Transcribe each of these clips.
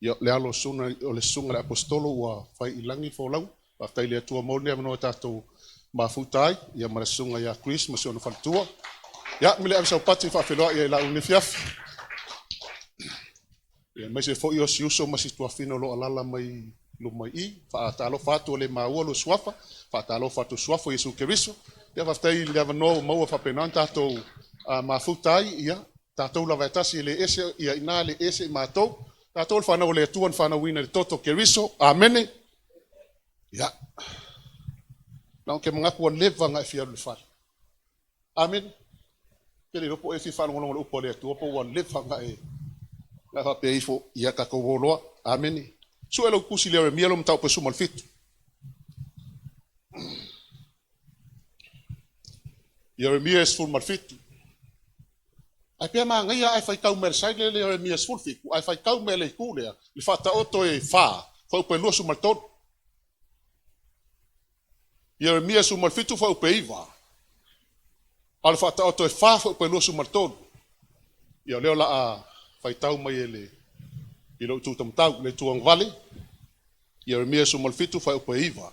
Ia, le alo o le susuga i le Aposetolo ua fai i lagi le folauga. Faafetai i le Atua mo lenei avanoa ua tatou mafuta ai, ia ma le susuga ia Chris ma si ona faletua. Ia, amuli e ave sau pati e faafeiloai ai i le lauga i lenei afiafi. Ia, aemaise foi o si uso ma si tuafafine o lo o alaala mai luma i i. E faatalofa atu ua le maua lua suafa, faatalofa atu i le suafa o Iesu Keriso. Ia faafetai i le avanoa ua maua e faapena ona tatou mafuta ai. Ia, tatou lava e tasi e le ese i ina le ese matou. Tatou o le fanau a le Atua na fanauina i le toto o Keriso. Amene. Ia, ou te manatu ua leva ona e fia alu i le fale. Amene. Ou te le iloa po o e fia faalogologo i le upu a le Atua po ua leva ona e faapea ifo, ia tatou o loa. Amene. Sue lau tusi i Ieremia lau mataupu e 17. Ieremia 17. Ae pei e manaia ae faitau mai le side lea Ieremia 17, ae faitau mai le itu lea, le Faataoto e 4, fuaiupu e 23. Ieremia 17, fuaiupu e 9, a o le Faataoto e 4, fuaiupu e 23. Ia o lea o le a faitau mai e le, i lou itu taumatau, le itu agavale, Ieremia 17, fuaiupu e 9,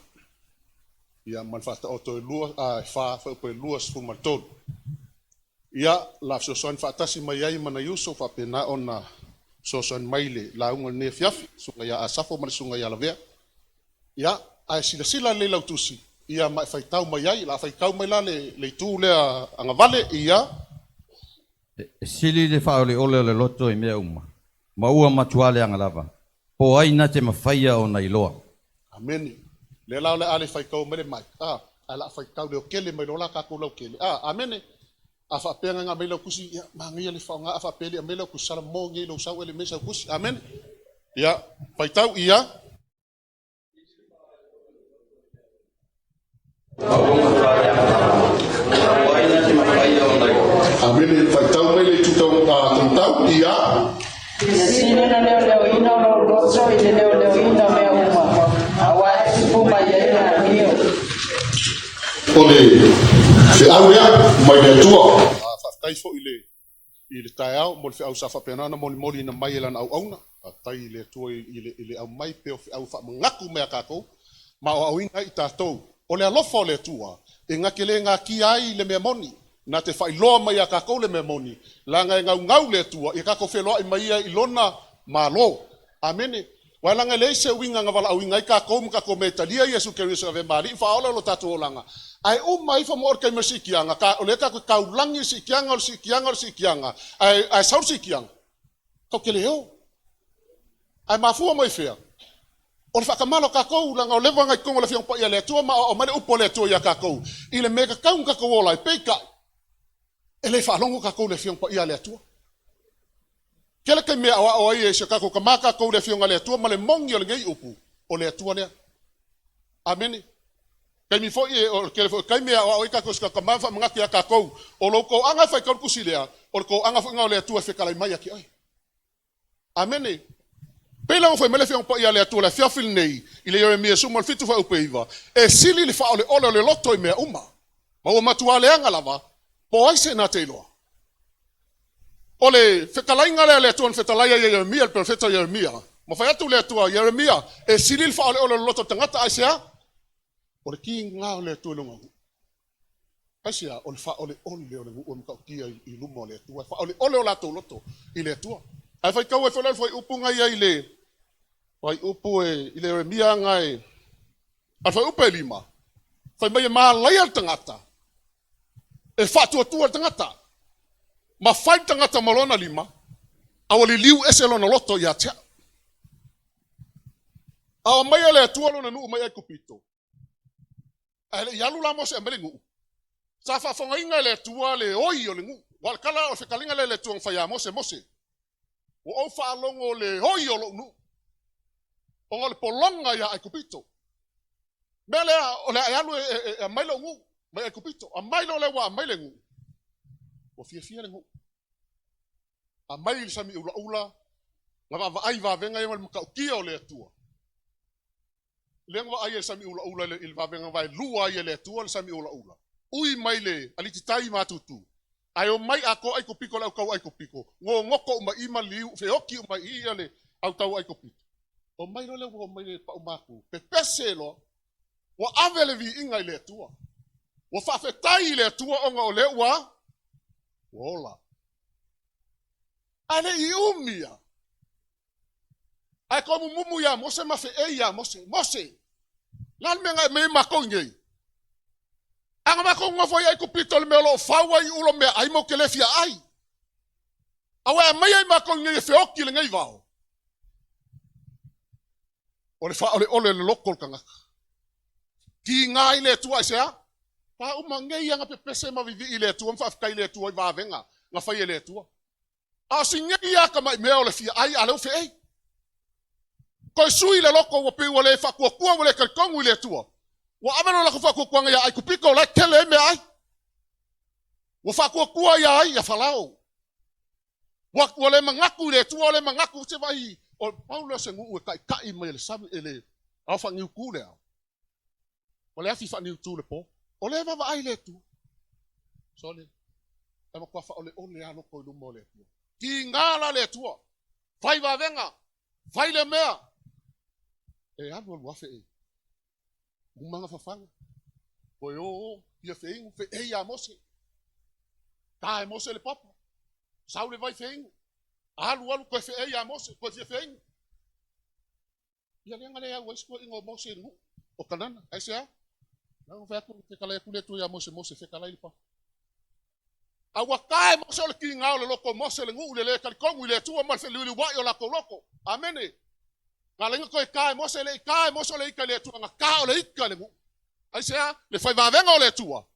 ia ma le Faataoto e 4, fuaiupu e 23. Ia, o le a fesoasoani faatasi mai ai ma nai uso faapena ona fesoasoani mai i le lauga i lenei afiafi, le susuga ia Asafo ma le susuga ia Lavea. Ia, ae silasila lelei i lau tusi ma e faitau mai ai. O le a faitau mai la le itu lea agavale, ia. E sili le faaoleole o le loto i mea uma, ma ua matua leaga lava. Po o ai na te mafaia ona iloa? Amene. Lea la o le a le faitau mai le mic, ae o le a faitau leotele mai loa la tatou lautele. Amene. A faapea na aumai lau tusi, ia manaia le faaaoga, a faapea e le i aumaia lau tusi, salamo nei i lou sau ae le i aumaia sau tusi. Amene. Ia, faitau ia. Amene. Faitau mai le itu taumatau, ia. E sili le leoleoina o lou loto i le leoleoina o mea uma, aua e tupu mai ai le amio. O le feau lea mai le Atua. Faafetai foi i le taeao mo le feau sa faapena ona molimoliina mai e lana auauna. Faafetai i le Atua i le aumai pea o feau e faamanatu mai a tatou ma aoaoina ai i tatou. O le alofa o le Atua e na te le natia ai le mea moni, na te faailoa mai ia tatou le mea moni, leaga e naunau le Atua ia tatou feloai ma ia i lona Malo. Amene. Aua leaga e leai se uiga na valaauina ai tatou ma tatou omai e talia Iesu Keriso e avea ma Alii ma Faaola o lo tatou olaga, ae uma ifo ma oo i le taimi o le siitiaga, o lea tatou te taulagi le siitiaga, o le siitiaga, o le siitiaga, ae sau le siitiaga, tatou te le o. Ae mafua mai fea? O le faatamala o tatou, leaga ua leva ona i totonu o le Afioaga Paia a le Atua ma aoao mai le upu a le Atua ia tatou i le mea e tatau ona tatou ola ai, peitai, e le faalogo tatou i le Afioaga Paia a le Atua. Tele taimi e aoao ai e si o tatou tama tatou i le Afioga a le Atua ma le moni o lenei upu, o le Atua lea. Amene. Taimi foi, o le tele foi o taimi e aoao ai tatou i si o tatou tama ma faamanatu ia tatou, o lou toaga e faitau le tusi lea, o le toaga foi lena o le Atua e fetalai mai ia te oe. Amene. Pei la ona fai mai le Afioaga Paia a le Atua i le afiafi lenei, i le Ieremia 17 fuaiupu e 9, e sili le faaoleole o le loto i mea uma, ma ua matua leaga lava, po o ai se na te iloa. O le fetalaiga lea a le Atua na fetalai ai e Ieremia, le perofeta o Ieremia, ma fai atu le Atua, Ieremia, e sili le faaoleole o le loto o le tagata, aisea? O le tiga o le Atua i lona nuu. Aisea? O le faaoleole o le nuu e matautia i luma o le Atua, e faaoleole o latou loto i le Atua. Ae faitau ai foi la le fuaiupu na i ai i le fuaiupu e i le Ieremia na e a le fuaiupu e 5, fai mai e malaia le tagata e faatuatua le tagata, ma fai le tagata ma lona lima, a ua liliu ese lona loto ia te au. A o aumai e le Atua lona nuu mai Aikupito, ae le i alu la Mose e aumai le nuu, sa faafofogaina e le Atua le oi o le nuu. Aua o le tala, o le fetalaiga lea a le Atua na fai ia Mose, Mose, ua ou faalogo le oi o lou nuu, ona o le pologa ia Aikupito. Mea lea, o le a e alu e aumai lou nuu mai Aikupito. Aumai loa lea ua aumai le nuu, ua fiafia le nuu. Aumai le sami ulaula, na vaavaai i vavega ia ma le matautia o le Atua. Lea na vaai ai i le sami ulaula i le vavega na vaelua ai e le Atua le sami ulaula. Ui mai le alititai matutu, ae omai atoa Aikupito le au tau Aikupito, gogoto uma i i ma liu, feoti uma i i Autau Aikupito. O mai loa lea ua omai le paumatu, pepese loa, ua ave le viiga i le Atua. Ua faafetai i le Atua ona o lea ua ola. Ae le i umi lava, ae tomumumu ia Mose ma feei ia Mose. Mose, o le a le mea na e aumai ai matou i inei? A na matou nonofo i Aikupito i le mea o lo o fau ai ulo meaai, matou te le fia ai. A ua e aumaia i matou i inei e feoti i lenei vao. O le faaoleole o le loto o le tagata. Tiga ai le Atua aisea? Pa uma nei aga pepese ma vivii i le Atua ma faafetai i le Atua i vavega na fai e le Atua. A o si nei lava tamai mea o le fia ai, a lea ua feei. Toe sui le loto ua pei ua le faatuatua, ua le talitonu i le Atua. Ua ave lo latou faatuatuaga ia Aikupito o la e tele ai meaai. Ua faatuatua ia ai ia Farao. Ua le manatu i le Atua, ua le manatu se vaai, o pau lea o se nuu e taitai mai e le sami, e le ao faaniutu le ao, ma le afi faaniutu le po. O lea e vaavaai le Atua. Sole, e matua faaoleole lava loto i luma o le Atua. Tiga la le Atua, fai vavega, fai le mea. E alu alu afe e umaga fafaga, toe o fia feinu, feei ia Mose. Ta e Mose le papa, sau le vai feinu, alu alu toe feei ia Mose, toe fia feinu. Ia lea na le au ai si toeaina o Mose i le nuu o Kanana. Aisea? Na fai atu, fetalai atu le Atua ia Mose, Mose fetalai le papa. A ua ta e Mose o le tiga o le loto o Mose le nuu le le talitonu i le Atua ma le feliuliuai o latou loto. Amene. Na ala ai ona toe ta e Mose, le i ta e Mose o le ita i le Atua, na ta o le ita i le nuu. Aisea? Le fai vavega o le Atua,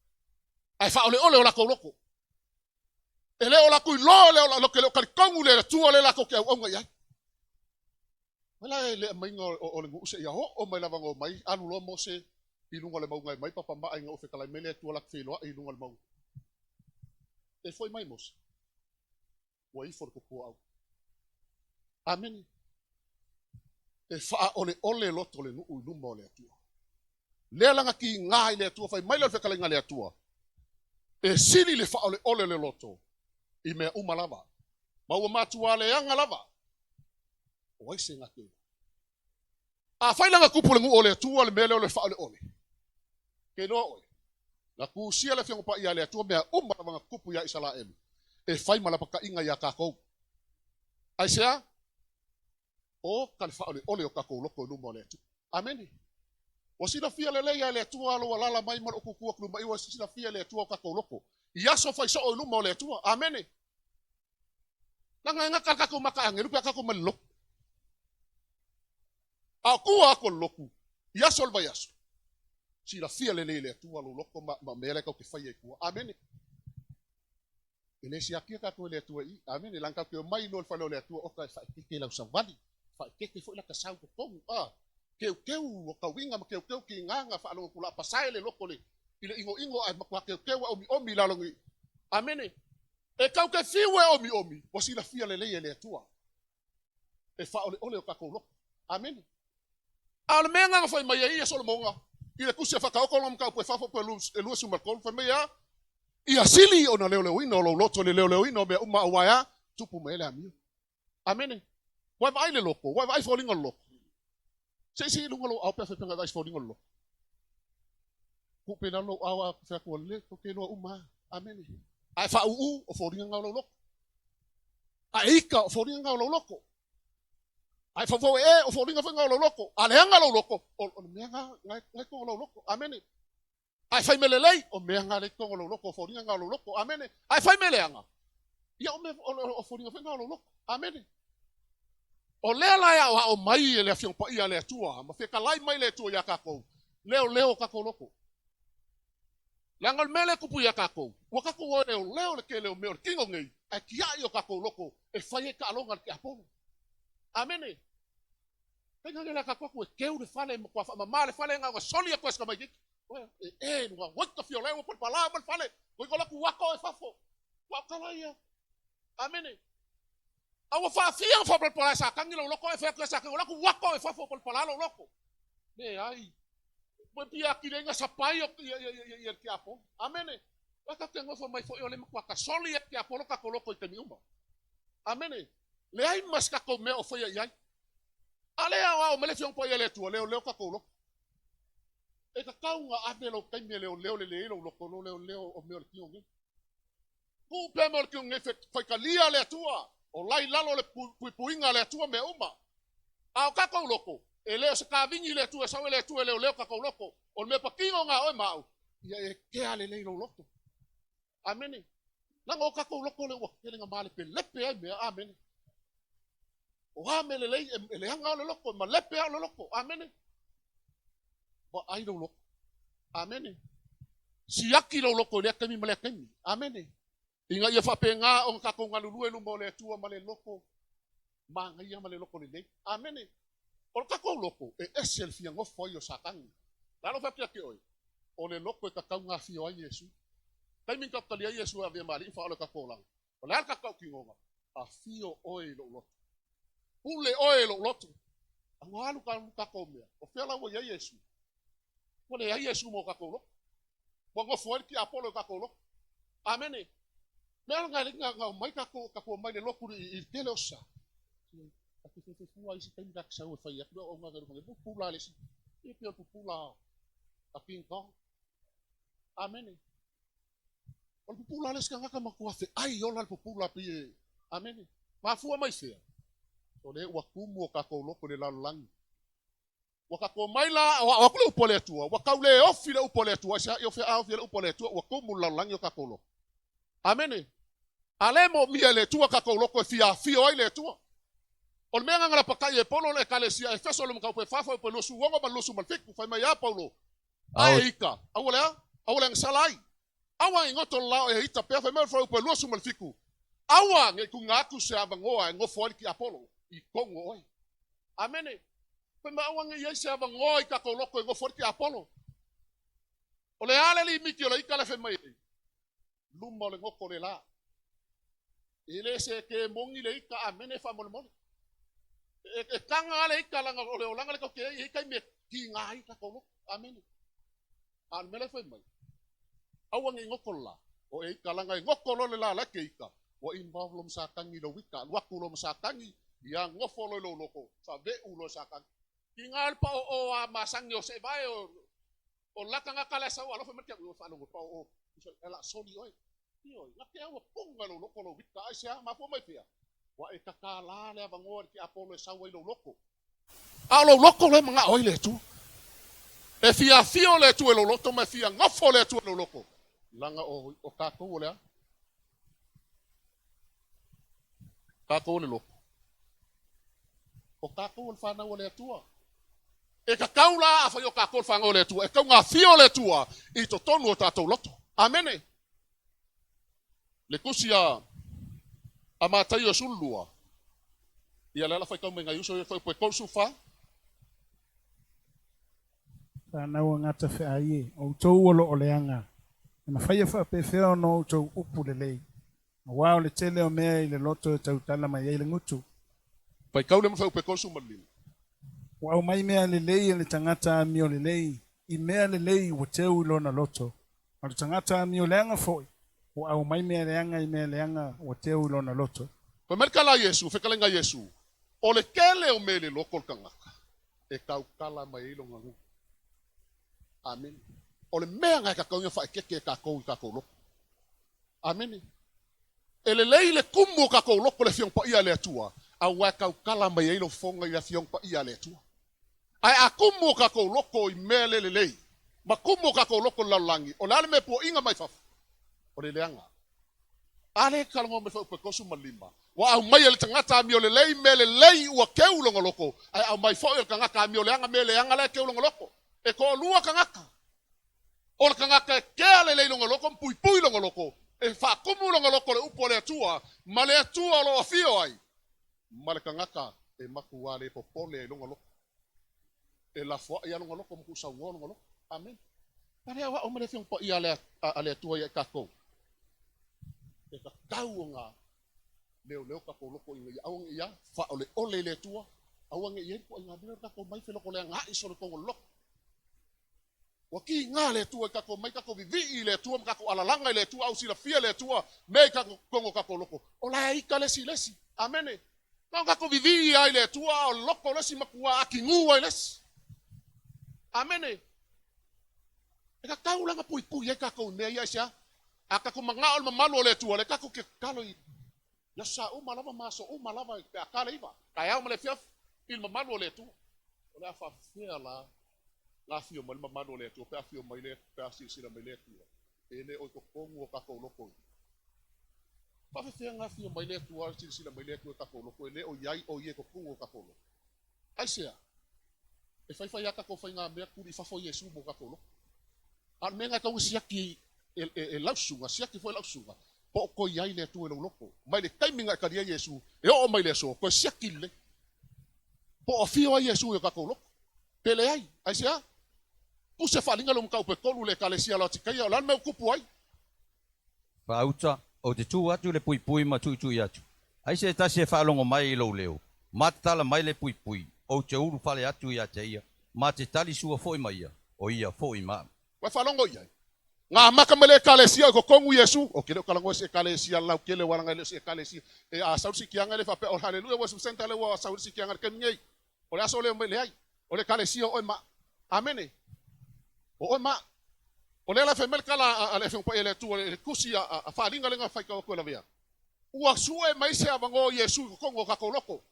ae faaoleole o latou loto. E le o latou iloa, le o le talitonu i le Atua le latou te auauna i ai. Wala e le aumaiga o le nuu seia oo mai lava na omai, alu loa Mose i luga o le mauga e mai papamaa ina ua fetalai mai le Atua latou feiloai i luga o le mauga. E foi mai Mose, ua ifo le tupuoau. Amene. E faaoleole loto le nuu i luma o le Atua. Lea laga tiga i le Atua, fai mai lea o le fetalaiga a le Atua, e sili le faaoleole le loto i mea uma lava, ma ua matua leaga lava. O ai se gate? A fai lana tupu le nuu o le Atua le mea lea o le faaoleole, ke iloa oe, na tusia le Afioga Paia a le Atua mea uma lava na tupu ia Isaraelu, e fai ma lapataiga ia tatou. Aisea? O ka le faaoleole o tatou loto i luma o le Atua. Amene. Ua silafia lelei e le Atua lou alaala mai ma lou tutu atu luma i ua silafia e le Atua o tatou loto i aso fai soo i luma o le Atua. Amene. Leaga e gata le tatou mata agelu pe a tatou mai le lotu. A o tua atu o le lotu i aso o le vaiaso, silafia lelei e le Atua lou loto ma mea la e tatou te faia i tua. Amene. E le siakia tatou e le Atua i. Amene. Leaga tatou te omai loa i le fale o le Atua, oka e faaeteete lau savali, faaeteete foi lata sau totonu. Keukeu o tauiga ma keukeu kigaga faalogo atu la pasae le loto le i le inoino ae matua keukeu a omiomi i lalo ni. Amene. E tau te fiu e omiomi, ua silafia lelei e le Atua. E faaoleole o tatou loto. Amene. A o le mea na fai mai ai ia Solomoga i le tusi a Fataoto lona mataupu e 4 po e 23, fai mai a ia sili ona leoleoina o lou loto i le leoleoina o mea uma aua e a tupu mai ai le amio. Amene. Ua e vaai le loto, ua e vaai foliga o le loto. Se i sii i luga lou ao pe a faapea e vaai se foliga o le loto. Tuu pea i lalo lou ao a fai atu ua le, tou te iloa uma lava. Amene. A e faauu o foliga na o lou loto. A e ika o foliga na o lou loto. A e faufau e o foliga foi na o lou loto. A leaga lou loto, o le mea na e totonu o lou loto. Amene. A e fai mea lelei, o mea na le i totonu o lou loto, o foliga na o lou loto. Amene. A e fai mea leaga, ia o mea o foliga foi na o lou loto. Amene. O lea la e aoao mai e le Afioga Paia a le Atua, ma fetalai mai le Atua ia tatou, leoleo o tatou loto. Leaga o le mea lea e tupu ia tatou, ua tatou o e leoleo le tele o mea o le tino nei, ae tiai o tatou loto e fai ai taaloga a le tiapolo. Amene. Faiga lea tatou atu e teu le fale, matua faamama le fale, na ona soli atu e si tamaitiiti. E luga waita fia o lea ua palapala ma le fale, ua iko laku ato e fafo. Ua tala ia. Amene. A ua faafia na faapalapala e Satani lou loto, e fai atu ia Satani, o laku ato e fafo palapala lou loto. Leai. Ua pia atili ai na sapai o ia le tiapolo. Amene. Ua tatou te nofo mai foi o le matua tasoli e tiapolo tatou loto i taimi uma. Amene. Leai ma se tatou mea o faia i ai. oo mai le Afioga Paia a le Atua, leoleo tatou loto. E tatau ona ave lou taimi e leoleo lelei ai lou loto, lo leoleo o mea o le tino nei. Tuu pea mea o le tino nei, faitalia le Atua, o la i lalo o le puipuiga a le Atua mea uma. A o tatou loto, e le o se kavini le Atua e sau e le Atua e leoleo tatou loto. O le mea patino na oe ma au, ia e kea lelei lou loto. Amene. Leaga o tatou loto lea ua tele na malepelepe ai mea. Amene. O a mea lelei e leaga o le loto, e malepe a o le loto. Amene. Vaai lou loto. Amene. Siaki lou loto i lea taimi ma lea taimi. Amene. Ina ia faapena ona tatou galulue i luma o le Atua ma le loto manaia ma le loto lelei. Amene. O le tatou loto, e ese le fia nofo ai o Satani. Lalo fai atu ia te oe, o le loto e tatau ona afio ai Iesu. Taimi na tatou talia ai Iesu e avea ma Alii ma Faaola o tatou olaga, o le a le tatou tautinoga? Afio oe i lou loto. Pule oe i lou loto. A ua alu tatou mea, o fea la ua i ai Iesu? Ua leai Iesu mo tatou loto. Ua nofo ai le tiapolo i tatou loto. Amene. Mea lena e alai na omai tatou, tatou omai i le lotu i le tele o sa. Ta te fefe fua isi taimi ta te sau e fai atu le auaunaga i luma nei, pupula le isi. E pei o le pupula a King Kong. Amene. O le pupula le isi tagata matua feai ola le pupula pei e. Amene. Mafua mai fea? O lea ua tumu o tatou loto i le lalolagi. Ua tatou omai la, o atu le upu a le Atua, ua tau le ofi le upu a le Atua, aisea i ofi a ofi le upu a le Atua, ua tumu le lalolagi o tatou loto. Amene. A le moomia e le Atua tatou loto e fia afio ai le Atua. O le mea lena na lapatai e Paulo le ekalesia Efeso le mataupu e 4 fuaiupu e 26 ma le 27, fai mai a Paulo, a e ita, aua le a, aua le agasala ai. Aua e goto le lao e ita pea, fai mai o le fuaiupu e 27, aua ne i tuuina atu se avanoa e nofo ai le tiapolo i totonu o oe. Amene. Fai mai aua ne i ai se avanoa i tatou loto e nofo ai le tiapolo. O le a le limiti o le ita le fai mai ai? Luma o le goto le la. E le se ke moni le ita, amene faamolemole. E taga le ita langa o le olaga le tatou te ai, e i taimi e kiga ai tatou loto. Amene. A o le mea la e fai mai, aua ne i goto le la, o e ita langa e goto loa le la la e te ita, ua involve lo ma Satani i lou ita, alu atu lo ma Satani, ia nofo loa i lou loto, faaveu loa e Satani. Kiga le paoo a masani o seevae o la tagata la e sau alofa mai te au, faalogo paoo, e la soli oe. Ioe, na te au punga lou loto lou ita, aisea, mafua mai fea? Ua e tatala le avanoa i le tiapolo e sau ai lou loto. A o lou loto le manao ai le Atua. E fia afio le Atua i lou loto ma e fia nofo le Atua i lou loto. Leaga o tatou o le a? Tatou o le loto. O tatou o le fanau a le Atua. E tatau la afai o tatou le fanau a le Atua, e tatau ona afio le Atua i totonu o tatou loto. Amene. Le tusi a Mataio 12, ia le ala faitau mai nai uso ia fuaiupu e 34. Fanau a gata feai e, o outou o loo leaga, e mafai e faapefea ona outou upu lelei, auā o le tele o mea i le loto e tautala mai ai le gutu. Faitau le ma fuaiupu e 35. Ua aumai mea lelei e le tagata amio lelei, i mea lelei ua teu i lona loto. A o le tagata amio leaga foi, ua aumai mea leaga i mea leaga ua teu i lona loto. Fai mai le tala a Iesu, fetalaiga a Iesu, o le tele o mea i le loto o le tagata, e tautala mai ai lona gutu. Amene. O le mea na e tatau ona faaeteete e tatou i tatou loto. Amene. E lelei le tumu o tatou loto le Afioga Paia a le Atua, aua e tautala mai ai lou fofoga i le Afioga Paia a le Atua. Ae a tumu o tatou loto i mea le lelei, ma tumu o tatou loto i le lalolagi, o le a le mea puaina mai fafo? O le leaga. A le talanoa mai fuaiupu e 35, ua aumai e le tagata amio lelei mea lelei ua teu lona loto, ae aumai foi e le tagata amio leaga mea leaga la e teu lona loto. E toalua tagata. O le tagata e kea lelei lona loto ma puipui lona loto, e faatumu lona loto i le upu a le Atua, ma le Atua o lo o afio ai, ma le tagata e matua le popole ai lona loto. E lafoai lava lona loto ma tuusaunoa lona loto. Amene. A lea o au ma le Afioga Paia a le Atua ia i tatou. E tatau ona leoleo tatou loto ina ia aua ne i ia faaoleole i le Atua, aua ne i ai le ituaiga mea o tatou mai felotoleagaai solotoga o le loto. Ua kiga le Atua i tatou mai tatou vivii i le Atua ma tatou alalaga i le Atua, au silafia le Atua mea i totonu o tatou loto. O la e ita le isi i le isi. Amene. Na o tatou vivii lava i le Atua, a o le loto o le isi matua atigū ai le isi. Amene. E tatau la ona puipui ai tatou i mea ia, aisea? A tatou manao i le mamalu o le Atua, lea tatou te tatalo i aso sa uma lava ma aso uma lava pe a ta le 9, taeao ma le afiafi, i le mamalu o le Atua. O le a faafefea la ona afio mai le mamalu o le Atua pe a afio mai le, pe a silasila mai le Atua, e le o i totonu o tatou loto ia. Faafefea ona afio mai le Atua, silasila mai le Atua i tatou loto, e le o i ai o ia i totonu o tatou loto? Aisea? E faifai lava tatou faigamea tuli i fafo Iesu mo tatou loto. A o le mea lena e tatau ona siaki e lau susuga, siaki foi lau susuga, po o toe i ai le Atua i lou loto. Mai le taimi na e talia ai Iesu, e oo mai le aso, toe siaki lelei. Po o afio ai Iesu i o tatou loto. Pe leai. Aisea? Tusi a faaaliga lou mataupu e tolu i le Ekalesia Laotikaia, o le a le mea ua tupu ai? Faauta, Ou te tu atu i le puipui ma tuitui atu. Ai se tasi e faalogo mai i lou leo, ma tatala mai le puipui, ou te ulufale atu ia te ia, ma te tali sua foi ma ia, o ia foi ma au. Ua e faalogo i ai? Na amata mai le Ekalesia o i totonu Iesu. Ou te le o talanoa i se Ekalesia lautele aua leaga e le o se Ekalesia. E a sau le sikiaga e le faapea o le Haleluia Worship Centre lea ua sau ai le sikiaga i le taimi nei. O le aso lea mai leai. O le Ekalesia o oe ma au. Amene. O oe ma au. O lea la e fai mai le tala a le Afioga Paia a le Atua i le tusi a faaaliga lea na faitau atu e Lavea. Ua sue mai se avanoa o Iesu i totonu o tatou loto.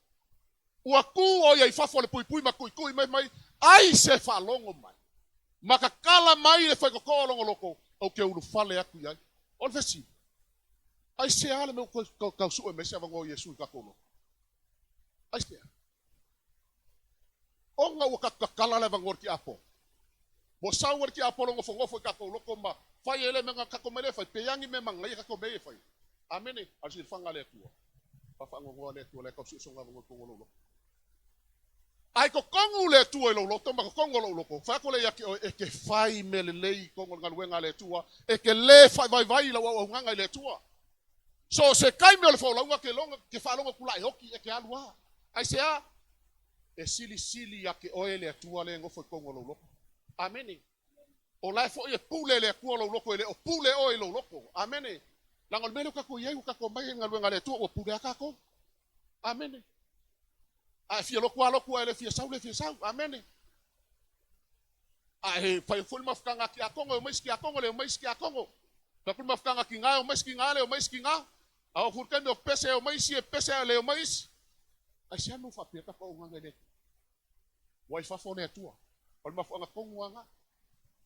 Ua tu o ia i fafo o le puipui ma tuitui mai mai ai se faalogo mai. Ma tatala mai le faitotoa o lona loto, ou te ulufale atu i ai. O le fesili, aisea le mea ua tau sue mai se avanoa o Iesu i tatou loto? Aisea? Ona ua tatou tatala le avanoa i le tiapono. Ua sau ai le tiapono nofonofo i tatou loto ma fai ai le mea na tatou mai le fai, peiani mea manaia tatou mea ia e fai. Amene. A o le silafaga a le Atua, faafaagoagoa le Atua la e tau sue sona avanoa i totonu o lou loto. A i totonu le Atua i lou loto ma totonu o lou loto, fai atu lea ia te oe, e te fai mea lelei i totonu o le galuega a le Atua, e te le faavaivai i lau auaunaga i le Atua. So o se taimi o le folauga ke logo, ke faalogo atu la e oki e ke alu a. Aisea? E silisili ia te oe le Atua lea e nofo i totonu o lou loto. Amene. O la e foi e pule le Atua lou loto, e le o pule oe i lou loto. Amene. Leaga o le mea lea ua tatou i ai, ua tatou omai ai i le galuega a le Atua, ua pule lava tatou. Amene. A e fia lotu lava lotu, a e le fia sau, le fia sau. Amene. A e fai foi le mafutaga a tiakono, e omai isi tiakono, le omai isi tiakono. Fai atu le mafutaga a tina, e omai isi tina, le omai isi tina. A oo foi le taimi o pese, e omai isi, e pese, a le omai isi. Aisea mea ua faapea tatou auaunaga i le Atua? Ua i fafo le Atua. O le mafuaaga tonu lava lena.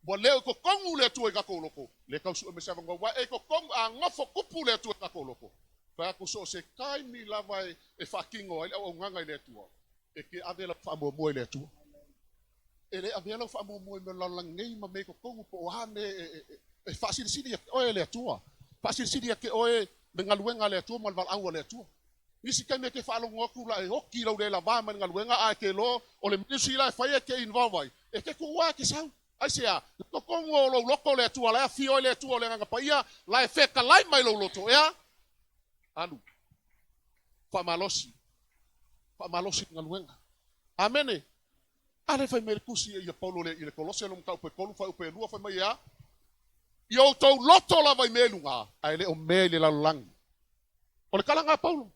Ua le o i totonu le Atua i tatou loko, le tau sue mai se avanoa, ua e i totonu, a nofo tupu le Atua i tatou loko, fai atu so o se taimi lava e faatino ai le auaunaga i le Atua, e te ave lau faamuamua i le Atua. E le avea lau faamuamua i mea o le lalolagi nei ma mea i totonu po o a mea e faasilisili ia te oe e le Atua. Faasilisili ia te oe le galuega a le Atua ma le valaau a le Atua. Nisi taimi e te faalogo atu la e oti lou le lava mai le galuega ae te iloa o le ministry la e fai e te involve ai, e te tuua e te sau. Aisea? I totonu o lou loto le Atua, la e afio ai le Atua o le Agaga Paia, la e fetalai mai lou loto, ea? Alu. Faamalosi. Faamalosi le galuega. Amene. A lea fai mai le tusi ia Paulo i le Kolose lona mataupu e 3 fuaiupu e 2 fai mai e a? I outou loto lava i mea i luga, ae le o mea i le lalolagi. O le talaga a Paulo.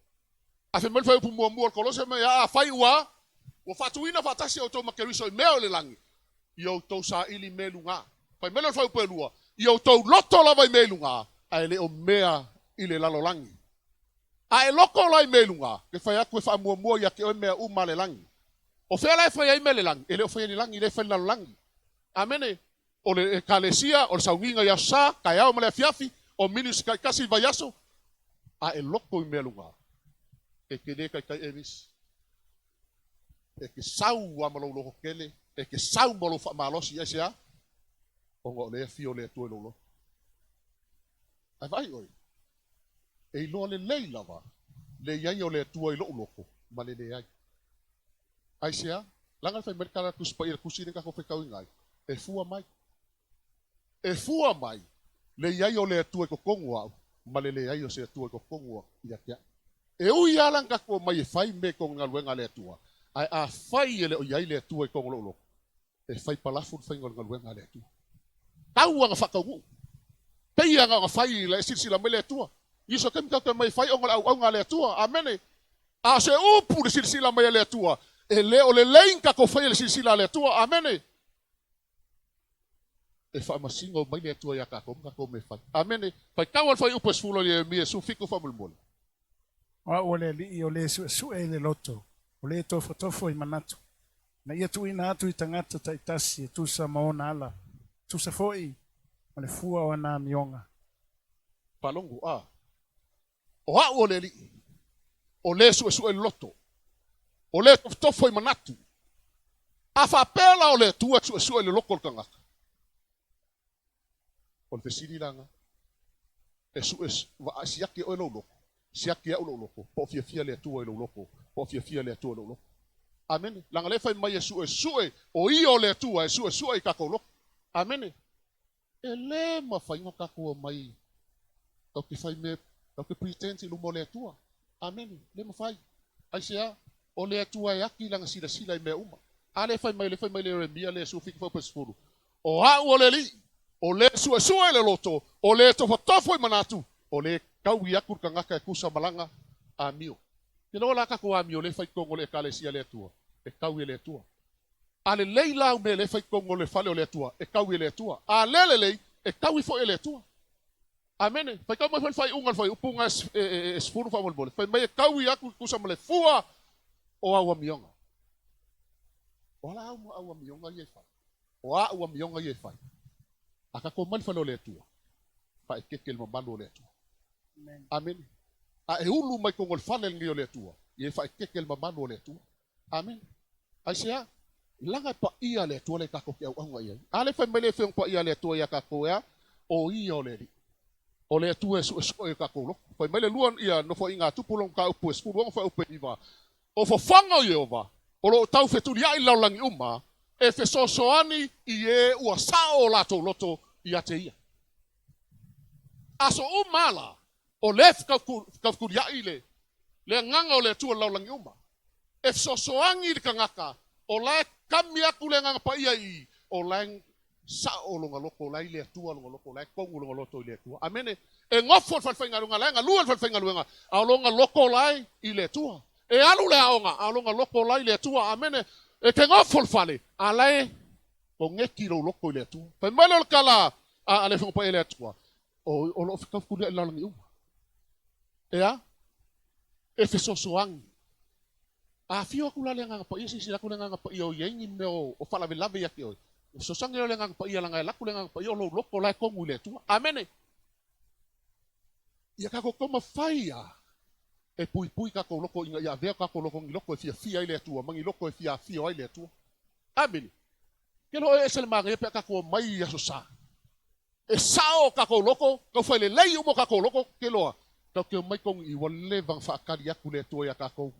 A fai mai le fuaiupu muamua o le Kolose mai, a afai ua faatuina faatasi outou ma Keriso i mea o le lagi, i outou saili mea i luga. Fai mai le fuaiupu e 2, i outou loto lava i mea i luga, ae le o mea i le lalolagi. A e loto la i mea i luga, e fai atu e faamuamua ia te oe mea uma a le lagi. O fea la e fai ai mea i le lagi? E le o faia i le lagi, lea e fai i le lalolagi. Amene. O le Ekalesia, o le sauniga i Aso Sa, taeao ma le afiafi, o ministry taitasi i vaiaso, a e loto i mea luga, e te le taitai e nisi. E te sau lava ma lou loto tele, e te sau ma lou faamalosi, aisea? Ona o lea e afio le Atua i lou loto. Ae vaai oe, e iloa lelei lava le i ai o le Atua i lou loto ma le leai. Aisea? Leaga le fai mai le tala a le Tusi Paia i le tusi lea na tatou faitauina ai, e fua mai. E fua mai le i ai o le Atua i totonu o au ma le leai o se Atua i totonu ia te au. E ui lava la na tatou omai e fai mea i totonu o le galuega a le Atua, ae afai e le o i ai le Atua i totonu o lou loto, e fai palafu le faiga o le galuega a le Atua. Tau aga faataunuu. Pei aga ona fai la e silasila mai le Atua. Iso taimi tatou te omai e fai ona o le auauga a le Atua. Amene. A o se upu le silasila mai a le Atua, e le o lelei ni tatou faia i le silasila a le Atua. Amene. E faamasino mai le Atua iā tatou ma tatou mea e fai. Amene. Faitau a le fuaiupu e 10 o Ieremia 17 faamolemole. O au o le Alii o le suesue i le loto, o le tofotofo i manatu, ina ia tuuina atu i tagata taitasi e tusa ma ona ala, tusa foi ma le fua o ana amioga. Faalogo, a. O au o le Alii, o le suesue i le loto, o le tofotofo i manatu. A faapea la o le Atua e suesue i le loto o le tagata, o le fesili la lena, e sue, siaki e oe lou loto, siaki e au lou loto, po o fiafia le Atua i lou loto, po o fiafia le Atua i lou loto. Amene. Leaga o lea e fai mai e suesue, o Ia o le Atua e suesue i tatou loto. Amene. E le mafai ona tatou omai tatou te fai mea, tatou te pretend i luma o le Atua. Amene. Le mafai. Aisea? O le Atua e ati lana silasila i mea uma. A lea e fai mai, lea e fai mai le Ieremia lea 17 fuaiupu 10, O au o le Alii, o le suesue i le loto, o le tofotofo i manatu, o le taui atu le tagata e tusa ma lana amio. Ke loa la tatou amio lea e fai i totonu o le Ekalesia a le Atua, e taui e le Atua. A lelei la au mea lea e fai i totonu o le fale o le Atua, e taui e le Atua. A le lelei, e taui foi e le Atua. Amene. Faitau mai foi le faaiuga o le fuaiupu e 10 faamolemole. Fai mai e taui atu e tusa ma le fua o au amioga. O a la au, au amioga ia e fai? O a au amioga ia e fai? A tatou omai i le fale o le Atua, faaeteete i le mamalu o le Atua. Amene. A e ulu mai totonu o le fale lenei o le Atua, ia e faaeteete i le mamalu o le Atua. Amene. Aisea? Leaga e paia le Atua lea tatou te auauna i ai. A lea fai mai le Afioga Paia a le Atua iā tatou e a? O Ia o le Alii. O le Atua e suesue i o tatou loto. Fai mai le lua ia Nofoaiga a Tupu lona mataupu e 16 fuaiupu e 9, O fofoga o Ieova o lo o taufetuliai i le lalolagi uma, e fesoasoani i e ua sao o latou loto ia te Ia. Aso uma a la, o lea e fetaufetuliai le le agaga o le Atua i le lalolagi uma, e fesoasoani i le tagata o la e kami atu le Agaga Paia i i, o la e sao lona loto, o la e i le Atua lona loto, o la e tonu lona loto i le Atua. Amene. E nofo i le falefaigaluega, la e galue i le falefaigaluega, a o lona loto la e i le Atua. E alu le aoga, a o lona loto la i le Atua. Amene. E te nofo i le fale, a la e koneti lou loto i le Atua. Fai mai lea o le tala a le Afioga Paia i le Atua, o lo o fetaufetuliai i le lalolagi uma. E a? E fesoasoani. A afio atu la le Agaga Paia, silasila atu le Agaga Paia o i ai ni mea o faalavelave ia te oe, ona fesoasoani lea o le Agaga Paia, leaga e alu atu le Agaga Paia o lou loto la e tonu i le Atua. Amene! Ia tatou taumafai lava e puipui tatou loto ina ia avea o tatou loto ni loto e fiafia ai le Atua ma ni loto e fia afio ai le Atua. Amene! Ke loa e ese le manaia pe a tatou omai i Aso Sa. E sao o tatou loto, tau fai lelei uma o tatou loto, ke loa, tatou te omai tonu i ua leva ona faatali atu le Atua ia tatou.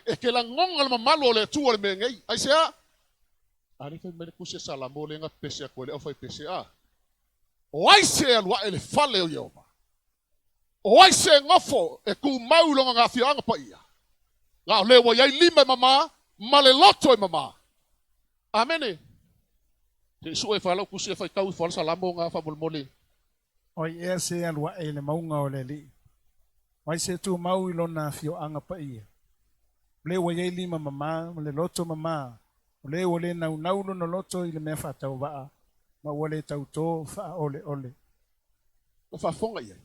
E te lagona le mamalu o le Atua i le mea nei. Aisea? A lea fai mai le tusi a Salamo lea na pepese atu ai le aufaipese, a, O ai se e alu ae i le fale o Ieova? O ai se e nofo e tumau i lona gafioaga paia? Na o le ua i ai lima e mama ma le loto e mama. Amene. Se i sue ifo lau tusi e faitau ifo le Salamo na faamolemole. O ai ea se e alu ae i le mauga o le Alii? O ai se e tumau i lona afioaga paia? O le ua i ai lima mama ma le loto mama, o le ua le naunau lona loto i le mea faatauvaa, ma ua le tautō faaoleole. Ua faafofoga i ai.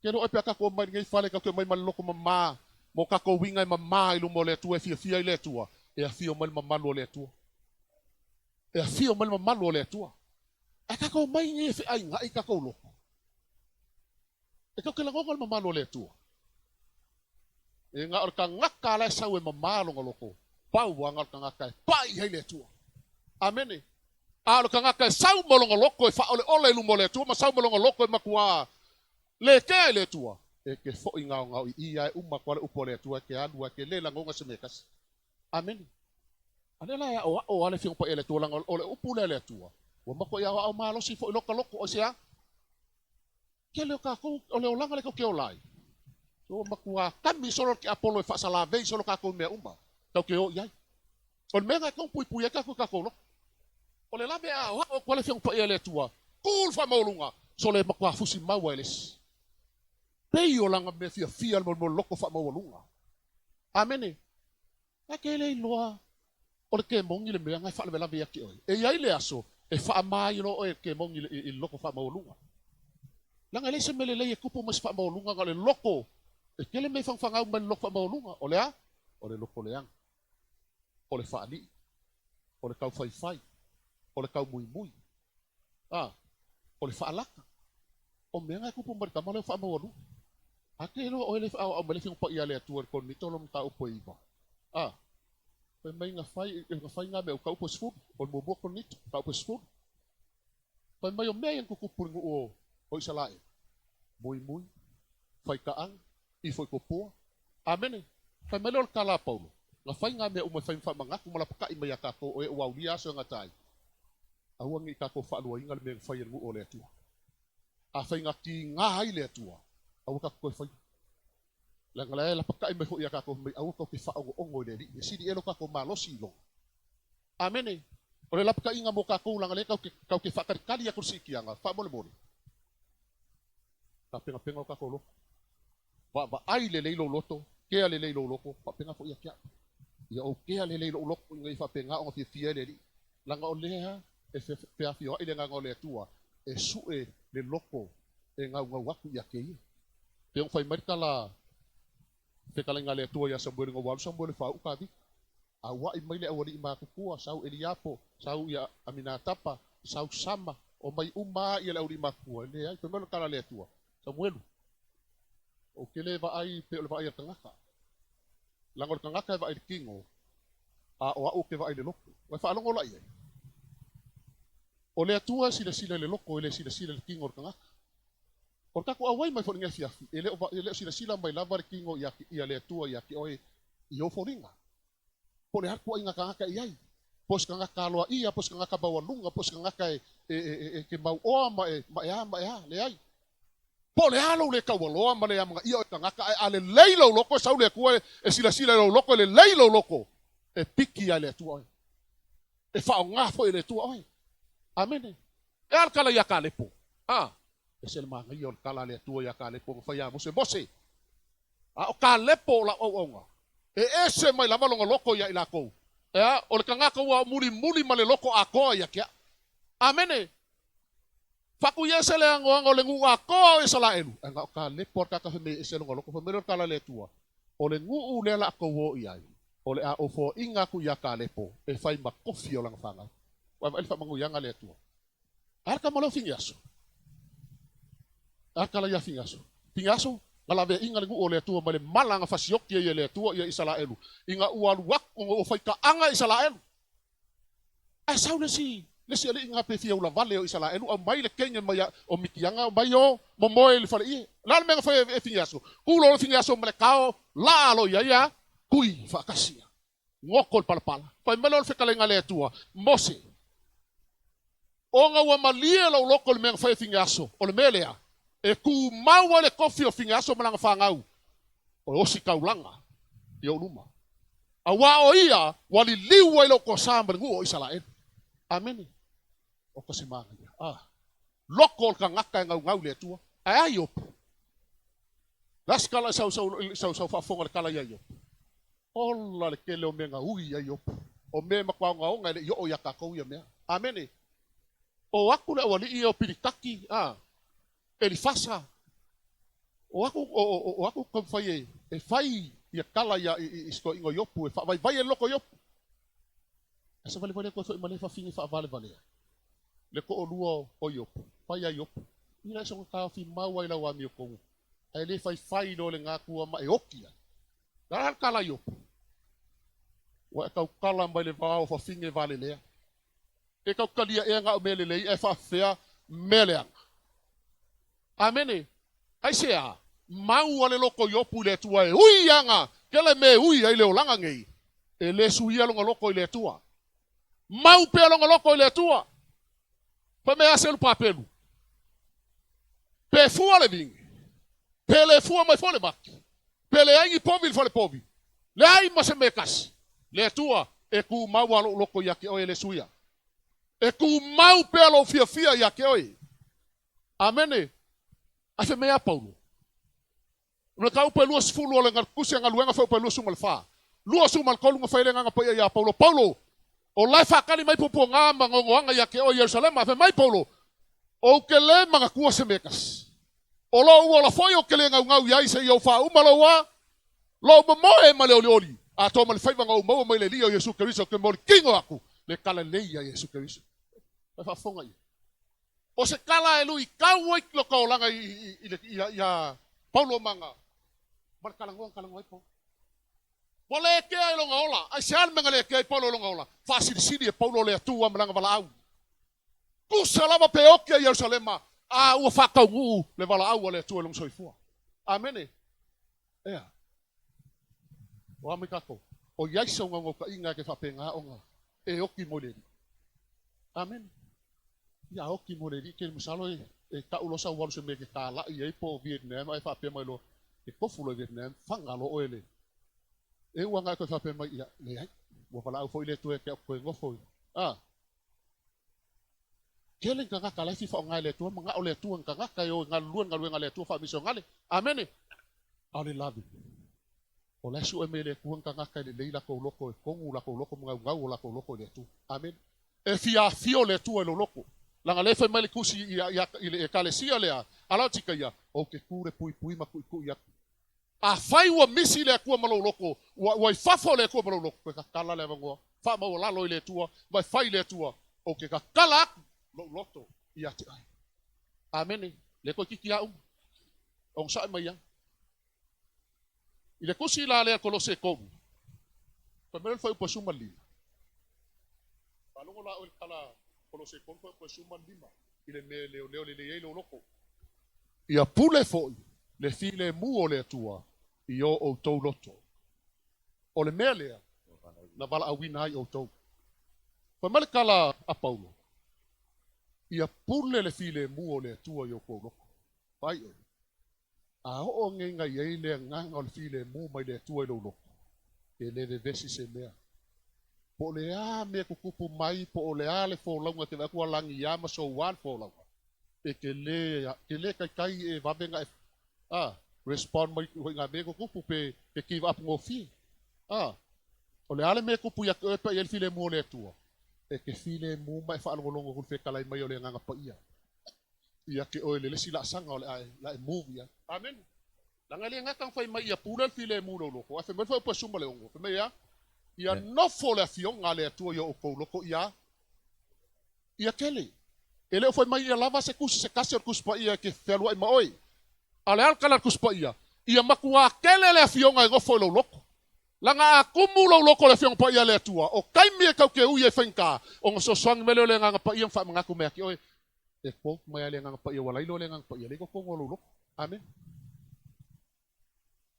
Ke loa pe a tatou omai i lenei fale, tatou te omai ma le loto mama, ma o tatou uiga e mama i luma o le Atua, e fiafia ai le Atua, e afio mai le mamalu o le Atua. E afio mai le mamalu o le Atua. Ae tatou omai i nei e feaiga'i tatou loto. E tatou te lagona le mamalu o le Atua. E na o le tagata la e sau e mama lona loto, pau lava na o le tagata e pai ai le Atua. Amene. A o le tagata e sau ma lona loto e faaoleole i luma o le Atua ma sau ma lona loto e matuā le kea i le Atua, e te foi gaogao i i a e uma atu lava le upu a le Atua e te alu a e te le lagona se mea e tasi. Amene. A lea la e aoao lava le Afioga Paia a le Atua, leaga o le upu lea a le Atua, ua matuai aoao malosi foi lota loto, aisea? Tele o tatou, o le olaga lea tatou te ola ai, ua matua kami solo le tiapolo e faasalavei solo tatou i mea uma tatou te o i ai. O le mea lena e tatau ona puipui ai tatou i tatou loto. O le lave a aoao atu ai le Afioga Paia a le Atua, tu le faamaualuga, solo e matua fusi mau ai le isi. Pei o laga mea fiafia le molimoli loko faamaualuga. Amene. Ae ke le iloa o le kemoni le mea na e faalavelave ia te oe. E i ai le aso e faama ai loa oe e le kemoni i le loko faamaualuga. Leaga e leai se mea lelei e tupu mai se faamaualuga na o le loko. E tele mea e fagafagau mai le loko faamaualuga. O le a? O le loko leaga. O le faalii. O le taufaifai. O le taumuimui. A, o le faalata. O mea na e tupu mai le tama lea o faamaualuga. A te iloa oe le aoao mai le Afioga Paia a le Atua i le Korinito lona mataupu e 9. A, fai mai na fai, na fai ngā mea o mataupu e 10, o le muamua Korinito, mataupu e 10. Fai mai o mea ia na tutupu i le nuu o Isalaele. Muimui, faitaaga, ifo i topua. Amene. Fai mai lea o le tala a Paulo, na fai ngā mea uma e fai ma faamanatu ma lapatai mai iā tatou o e ua aulia aso e gata ai. Aua ne i tatou faaluaina le mea na fai e le nuu o le Atua. Afai na tiga ai le Atua, aua tatou toe faia. Leaga la e lapatai mai foi ia tatou fai mai, aua tatou te faaogoogo i le Alii, e sili ea lo tatou malosi i lona. Amene. O le lapataiga mo tatou leaga lea tatou te faatalitali atu i le siitiaga, faamolemole, tapenapena o tatou loto. Vaavaai lelei lou loto, kea lelei lou loto, faapena foi ia te au. Ia ou kea lelei lou loto ina ia faapena ona fiafia ai le Alii. Leaga o lea e feafioai le Agaga o le Atua e sue le loto e gaugau atu ia te ia. Pe ona fai mai le tala fetalaiga a le Atua ia Samuele ina ua alu Samuele e faauu Tavita. Auai mai le aualii matutua, sau Eliapo, sau ia Aminatapa, sau Sama, omai uma lava ia le aualii matutua. E leai, fai mai le tala a le Atua, Samuelu, ou te le vaai pei o le vaai a le tagata. Leaga o le tagata e vaai i le tino, a o au ou te vaai i le loto. Ua e faalogo la i ai? O le Atua e silasila i le loto, e le silasila i le tino o le tagata. O le tatou auai mai foi i lenei afiafi, e le o, e le o silasila mai lava le tino ia, ia le Atua ia te oe i ou foliga. Po o le a le tuuaiga tagata e i ai, po o se tagata aloaia, po o se tagata maualuga, po o se tagata e, e, e, e, e te mauoa ma e, ma e a, ma e a, leai. Po o le a lou le taualoa ma le amanaia o le tagata, ae a lelei lou loto, e sau le Atua e silasila i lou loto, e lelei lou loto, e piki lava e le Atua oe. E faaaoga foi e le Atua oe. Amene. E a le tala iā Kalepo? A, ese le manaia o le tala a le Atua iā Kalepo na fai ia Mose, Mose, a o Kalepo o lau auauna, e ese mai lava lona loto iā i lakou. E a, o le tagata ua mulimuli ma le loto atoa ia te a'u. Amene. Faakuiese le agoaga o le nuu atoa o Isalaelu, ae na o Kalepo a le tagata fai mai e ese lona loto. Fai mai lea o le tala a le Atua, O le nuu lea la tou o i ai, o le a ou foaiina atu iā Kalepo e fai ma kofi o lana fanau. Ua e vaai i le faamanuiaga a le Atua. A le tama lea o Finiaso. A le tala iā Finiaso. Finiaso, na laveaiina le nuu o le Atua mai le mala na fasioti ai e le Atua ia Isalaelu, ina ua alu atu ona ua faitaaga Isalaelu. Ae sau le isi, le isi alii na pe fia ulavale o Isalaelu, aumai le kenge mai o Mitiaga, aumai o momoe i le faleie. O le a le mea na fai e Finiaso? Tu loa le Finiaso ma le kao, laa loa i ai a tui faatasi ia. Goto le palapala. Fai mai loa le fetalaiga a le Atua, Mose, ona ua malie lou loto i le mea na fai e Finiaso, o le mea lea, e tumau ai le tofi o Finiaso ma lana fanau, o le ositaulaga i ou luma. Auā o ia ua liliu ai lou toasā ma le nuu o Isalaelu. Amene. O ka se manaia. Ah. Loko o le tagata e gaugau i le Atua. Ae a Iopu? Le a se tala sau sau sau sau faafofoga i le tala ia Iopu? Ola le tele o mea na ui ia Iopu. O mea e matua ogaoga e le i oo ia tatou ia mea. Amene. O atu le aualii ia o Pilitati, ah, Elifasa, o aku, o, o, o aku taumafai e, e fai ia tala ia i, i, i si toeaina o Iopu, e faavaivai e le loto o Iopu. Ae savalivali atu ai foi ma lea fafine faavalevalea le toalua o Iopu, fai a Iopu, i la soga taofi mau ai lau amiotonu, ae le faifai loa le gatua ma e oti ai. Le a le tala a Iopu? Ua e tautala mai le va o fafine valelea. E tau talia ea na o mea lelei ae faafefea mea leaga. Amene. Aisea? Mau a le loto Iopu i le Atua e ui ana kela mea e ui ai le olaga nei, e le suia lona loto i le Atua. Mau pea lona loto i le Atua. Fai mai a selu papelu. Pe fua le vine, pe le fua mai foi le vaki, pe leai ni povi i le fale povi, leai ma se mea e tasi, le Atua e tumau a lou loto ia te oe e le suia. E tumau pea lou fiafia ia te oe. Amene. Ae fai mai a Paulo. O le mataupu e 20 o le Tusi a Galuega Fuaiupu e 24, 23 na fai ai le Agaga Paia ia Paulo, Paulo, o la e faatali mai puapuaga ma noanoaga ia te oe i Ierusalema. Fai mai Paulo, Ou te le manatua se mea e tasi. O lou ola foi ou te le naunau i ai seia ou faauma lou a, lou momoe ma le olioli, atoa ma le faiva na ou maua mai le Alii o Iesu Keriso ou te momoli tino atu le tala lelei ia Iesu Keriso. Ua faafofoga ia. O se tala e luitau ai lota olaga ia Paulo ma ma le talanoa na talanoa ai Paulo. Ua le kea i lona ola. Aisea le mea na le kea ai Paulo i lona ola? Faasilisili e Paulo le Atua ma lana valaau. Tusa lava pe oki a Ierusalema, a ua faataunuu le valaau a le Atua i lona soifua. Amene. Ea. O a mai tatou? O i ai sau naunautaiga e te faapena ona e oti mo le Alii. Amene. Ia oti mo le Alii, ke masalo e tau loa sau alu se mea e te talai ai po o Vietnam ae faapea mai loa, e tofu loa i Vietnam, faga loa oe le e ua agai toe faapea mai, ia, leai, ua valaau foi le Atua ia te au toe nofo i, a. Tele ni tagata la e fia faaaoga e le Atua, manao le Atua ni tagata e o e galulue i le galuega a le Atua faamisionale. Amene. A o le lave, o la e sue mai e le Atua ni tagata e lelei latou loto, e tonu latou loto ma naunau o latou loto i le Atua. Amene. E fia afio le Atua i lou loto. Leaga o lea e fai mai le Tusi i le Ekalesia lea a Laotikaia, Ou te tu le puipui ma tuitui atu. Afai ua misi le Atua ma lou loto, ua i fafo le Atua ma lou loto, toe tatala le avanoa, faamaualalo i le Atua, ma e fai i le Atua, ou te tatala atu lou loto ia te oe. Amene. Le toeitiiti lava uma. Onosai mai ai. I le tusi la lea Kolose 3, fai mai le fuaiupu e 15. Faalogo la oe i le tala Kolose 3 fuaiupu e 15 i le mea e leoleo lelei ai lou loto. Ia pule foi le filemu o le Atua i o outou loto. O le mea lea na valaauina ai outou. Fai mai le tala a Paulo, Ia pule le filemu o le Atua i outou loto. Vaai oe, a oo nei na i ai le agaga o le filemu mai le Atua i lou loto, e le vevesi se mea. Po o le a mea tutupu mai, po o le a le folauga e te vaai atu ua lagiā ma soua le folauga, e te le, te le taitai e vave ona e, a, respond mai i ngā mea e tutupu pe te give up gofie. A, o le a le mea e tupu ia te oe pe a i ai le filemu o le Atua, e te filemu ma e faalogologo atu i le fetalai mai o le Agaga Paia ia te oe i le lesi laasaga o le a e, la e move i ai. Amene. Leaga e le gata ona fai mai ia pule le filemu i lou loto, ae fai mai le fuaiupu e 16, fai mai e a? Ia nofo le Afioga a le Atua i o outou loto ia ia tele. E le o fai mai ia lava se tusi se tasi o le Tusi Paia e te fealuai ma oe. A o le a le tala a le Tusi Paia? Ia matuā tele le Afioga e nofo i lou loto. Leaga a tumu lou loto i le Afioga Paia a le Atua, o taimi e tau te ui ai faigata, ona fesoasoani mai lea o le Agaga Paia ma faamanatu mai ia te oe. E quote mai lava le Agaga Paia, ua lailo le Agaga Paia lea i totonu o lou loto. Amene.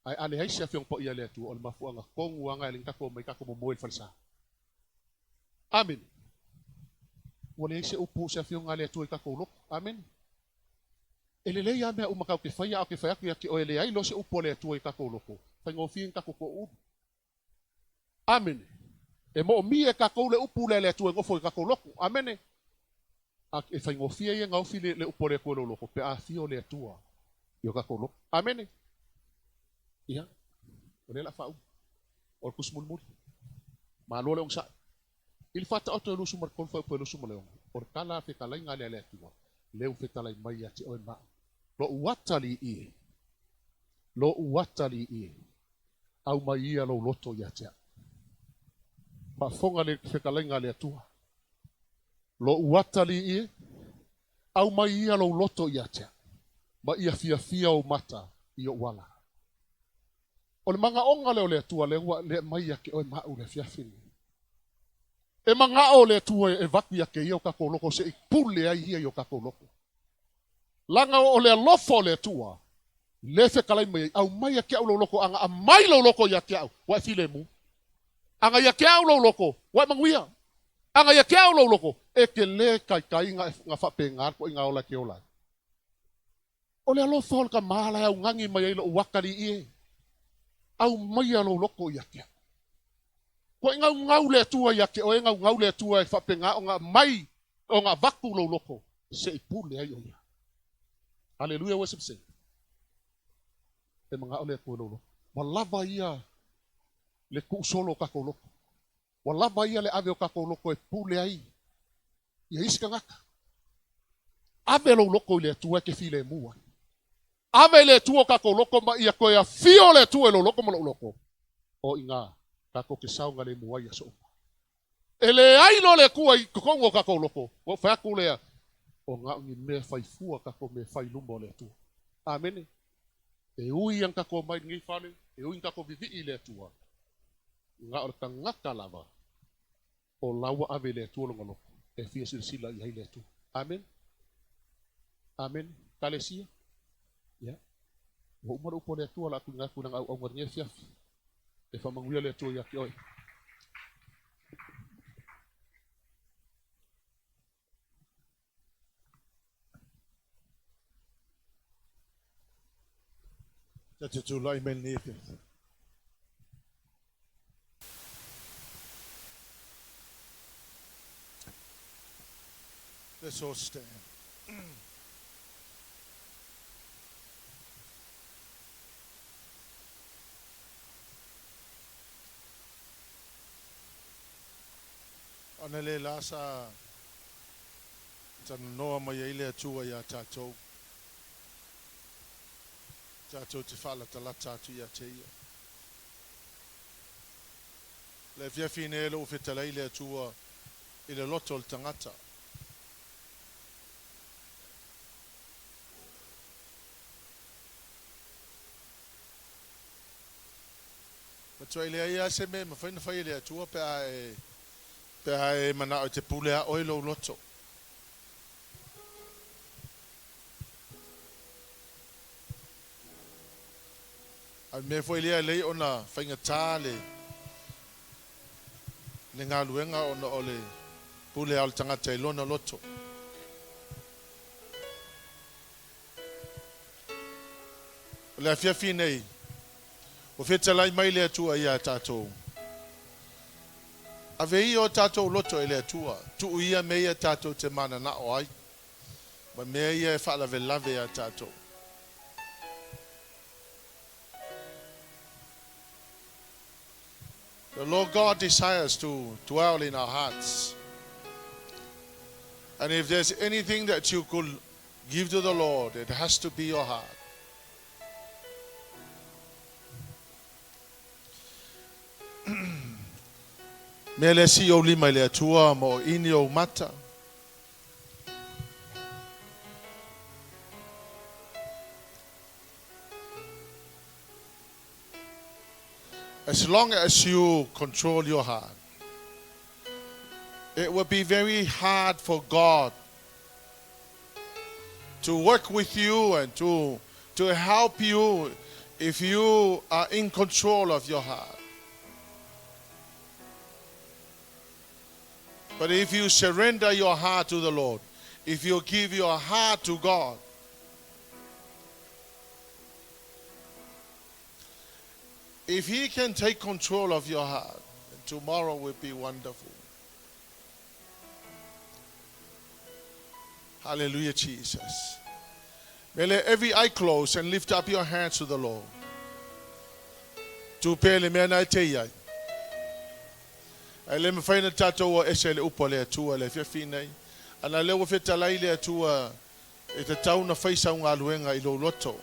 Ae a leai se Afioga Paia a le Atua, o le mafuaaga tonu lava lena e ala ai ona tatou omai tatou momoe i le falesa. Amene. Ua leai se upu, se Afioga a le Atua i tatou loto. Amene. E lelei lava mea uma tatou te faia, a ou te fai atu ia te oe e leai loa se upu a le Atua i tatou loto, faigofie ona tatou toulu. Amene. E moomia e tatou le upu lea a le Atua e nofo i tatou loto. Amene. A e faigofie ia gaofi le upu a le Atua i lou loto pe a afio le Atua i o tatou loto. Amene. Ia, o lea o le a faauma. O le tusi mulimuli. Malo le onosai. I le faataoto e 23 fuaiupu e 26, o le tala a fetalaiga lea a le Atua, lea ua fetalai mai ia te oe ma au. Lou atalii e, lou atalii e, aumai ia lou loto ia te au. Faafofoga le fetalaiga a le Atua. Lou atalii e, aumai ia lou loto ia te au, ma ia fiafia ou mata i ou ala. O le manaoga lea o le Atua lea ua lea mai ia te oe ma au i le afiafi lenei. E manao le Atua e avatu ia te ia o tatou loto se i pule ai ia i o tatou loto. Laga o le alofa o le Atua le fetalai mai ai, aumai ia te au lou loto, aga aumai lou loto ia te au, ua e filemu. Aga ia te au lou loto, ua e manuia. Aga ia te au lou loto, e te le taitai na faapena le toaiga ola e te ola ai. O le alofa o le tama la e augani mai ai lou atalii e, aumaia lou loto ia te au. Kua i gaugau le Atua ia te oe, gaugau le Atua e faapena ona aumai, ona avatu lou loto se i pule ai o ia. Haleluia, worship saint. E magao le Atua i lou loto. Ua lava ia le tuusolo o tatou loto. Ua lava ia le ave o tatou loto e pule ai ia isi tagata. Ave lou loto i le Atua e te filemu ai. Ave i le Atua o tatou loto ma ia toe afio le Atua i lou loto ma lou loto. O i ina tatou te saogalemu ai i aso uma. E leai loa le Atua i totonu o tatou loto, ona ou fai atu lea, o na o ni mea fai fua tatou mea e fai i luma o le Atua. Amene. E ui lava ina tatou omai i lenei fale, e ui ina tatou vivii i le Atua, na o le tagata lava o la ua ave i le Atua lona loto e fia silasila i ai le Atua. Amene. Amene. Ekalesia, ia, ua uma le upu a le Atua o le a tuuina atu i lana auauna i lenei afiafi. E faamanuia le Atua ia te oe. Ta te tulai mai lenei afiafi. Let's all stand. Ona le la sa talanoa mai ai le Atua iā tatou, tatou te faalatalata atu ia te Ia. Le afiafi nei lou fetalai le Atua i le loto o le tagata. Matuai leai lava se mea e mafai ona fai e le Atua pe a e, pe a e manao e te pule a oe lou loto. A o le mea foi lea e lelei ona faigata le, le galuega ona o le pule a o le tagata i lona loto. O le afiafi nei, ua fetalai mai le Atua iā tatou. Ave ia o tatou loto e le Atua, tuu ia mea ia tatou te mananao ai, ma mea ia e faalavelave iā tatou. The Lord God desires to dwell in our hearts. And if there's anything that you could give to the Lord, it has to be your heart. Mea lea sii ou lima i le Atua ma o ini ou mata. As long as you control your heart, it will be very hard for God to work with you and to, to help you if you are in control of your heart. But if you surrender your heart to the Lord, if you give your heart to God, if He can take control of your heart, tomorrow will be wonderful. Hallelujah, Jesus. May let every eye close and lift up your hands to the Lord. Tu pea le mea na e te iai. Ae le mafai ona tatou o ese i le upu a le Atua i le afiafi nei. Ana lea ua fetalai le Atua e tatau ona fai sau galuega i lou loto.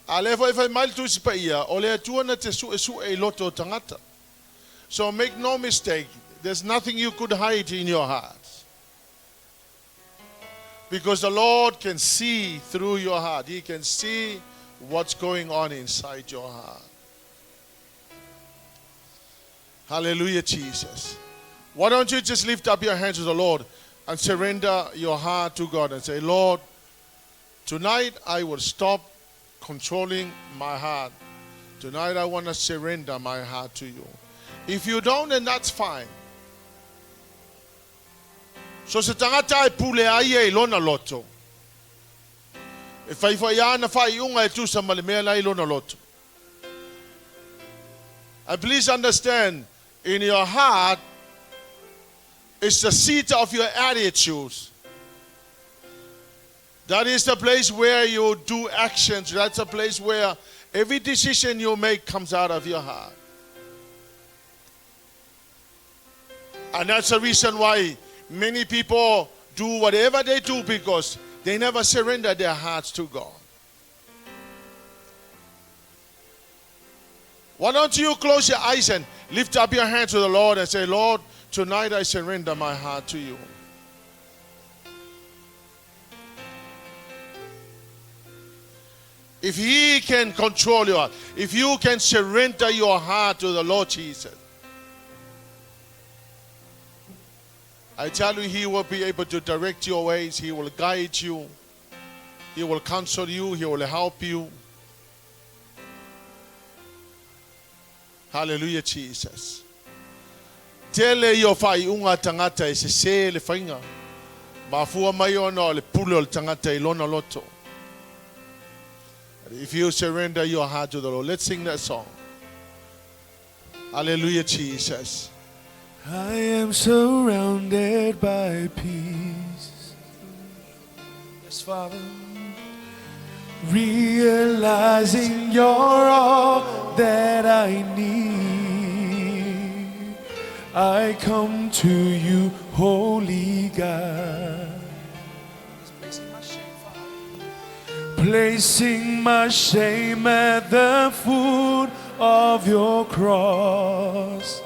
A lea foi e fai mai le Tusi Paia, o le Atua na te suesue i loto o tagata. So make no mistake, there's nothing you could hide in your heart. Because the Lord can see through your heart. He can see what's going on inside your heart. Hallelujah, Jesus. Why don't you just lift up your hands to the Lord and surrender your heart to God and say, Lord, tonight I will stop controlling my heart. Tonight I want to surrender my heart to you. If you don't, then that's fine. So se tagata e pule ai ia i lona loto. E fai foi ana faaiuga e tusa ma le mea la i lona loto. And please understand, in your heart is the seat of your attitudes. That is the place where you do actions. That's the place where every decision you make comes out of your heart. And that's the reason why many people do whatever they do, because they never surrender their hearts to God. Why don't you close your eyes and lift up your hand to the Lord and say, Lord, tonight I surrender my heart to you. If He can control your heart, if you can surrender your heart to the Lord Jesus, I tell you, He will be able to direct your ways. He will guide you. He will counsel you. He will help you. Hallelujah, Jesus. Tele yo whai unga tangata e se se le whainga. Mafua mai ona o le pule o le tangata i lona loto. If you surrender your heart to the Lord, let's sing that song. Hallelujah, Jesus. I am surrounded by peace. Yes, Father. Realizing you're all that I need, I come to you, holy God. Placing my shame at the foot of your cross.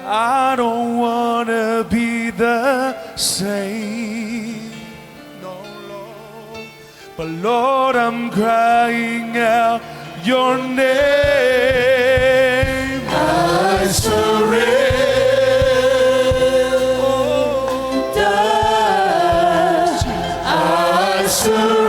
I don't want to be the same, no, Lord. But Lord, I'm crying out your name. I surrender. I surrender.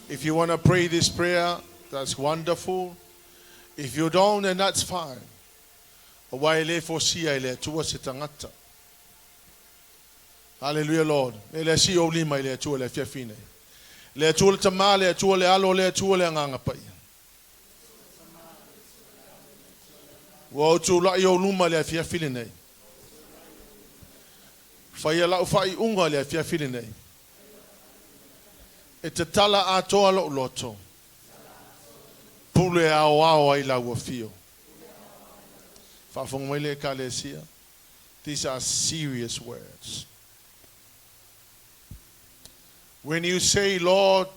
If you want to pray this prayer, that's wonderful. If you don't, then that's fine. Hallelujah, Lord. Le atua le tamā, le atua le alo, le atua le anganga pai. Ua o tū lai o luma le afia fili nei. Whaia lau whai unga le afia fili nei. E te tala atoa lou loto. Pule ao ao ai lau afio. Whaafonga mai le ekalesia. These are serious words. When you say, Lord,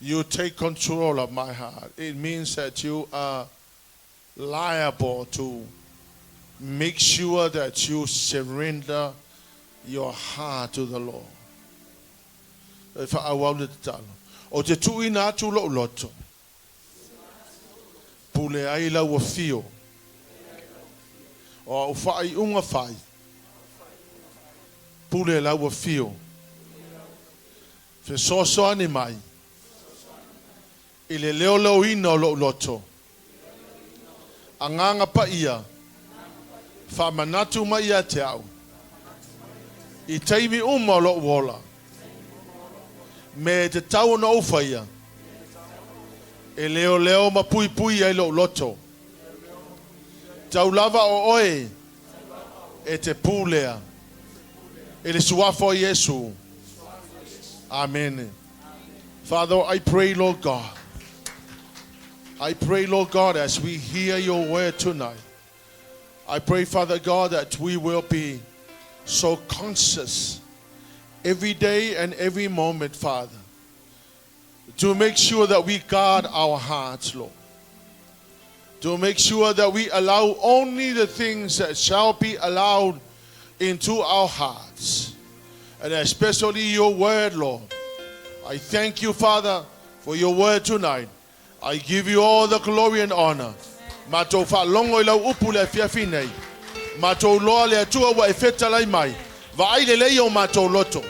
you take control of my heart, it means that you are liable to make sure that you surrender your heart to the Lord. E faaauau le tatalo. Ou te tuuina atu lou loto. Pule ai lau afio. O au faaiuga fai. Pule lau afio. Fesoasoani mai. I le leoleoina o lou loto. Agaga Paia. Faamanatu mai ia te au. I taimi uma o lou ola. Mea e tatau ona ou faia. E leoleo ma puipui ai lou loto. Tau lava o oe e te pulea. I le suafa o Iesu. Amene. Father, I pray, Lord God. I pray, Lord God, as we hear your word tonight. I pray, Father God, that we will be so conscious every day and every moment, Father, to make sure that we guard our hearts, Lord. To make sure that we allow only the things that shall be allowed into our hearts. And especially your word, Lord. I thank you, Father, for your word tonight. I give you all the glory and honor. Matou faalogo i lau upu le afiafi nei. Matou iloa le Atua ua e fetalai mai. Vaai lelei o matou loto.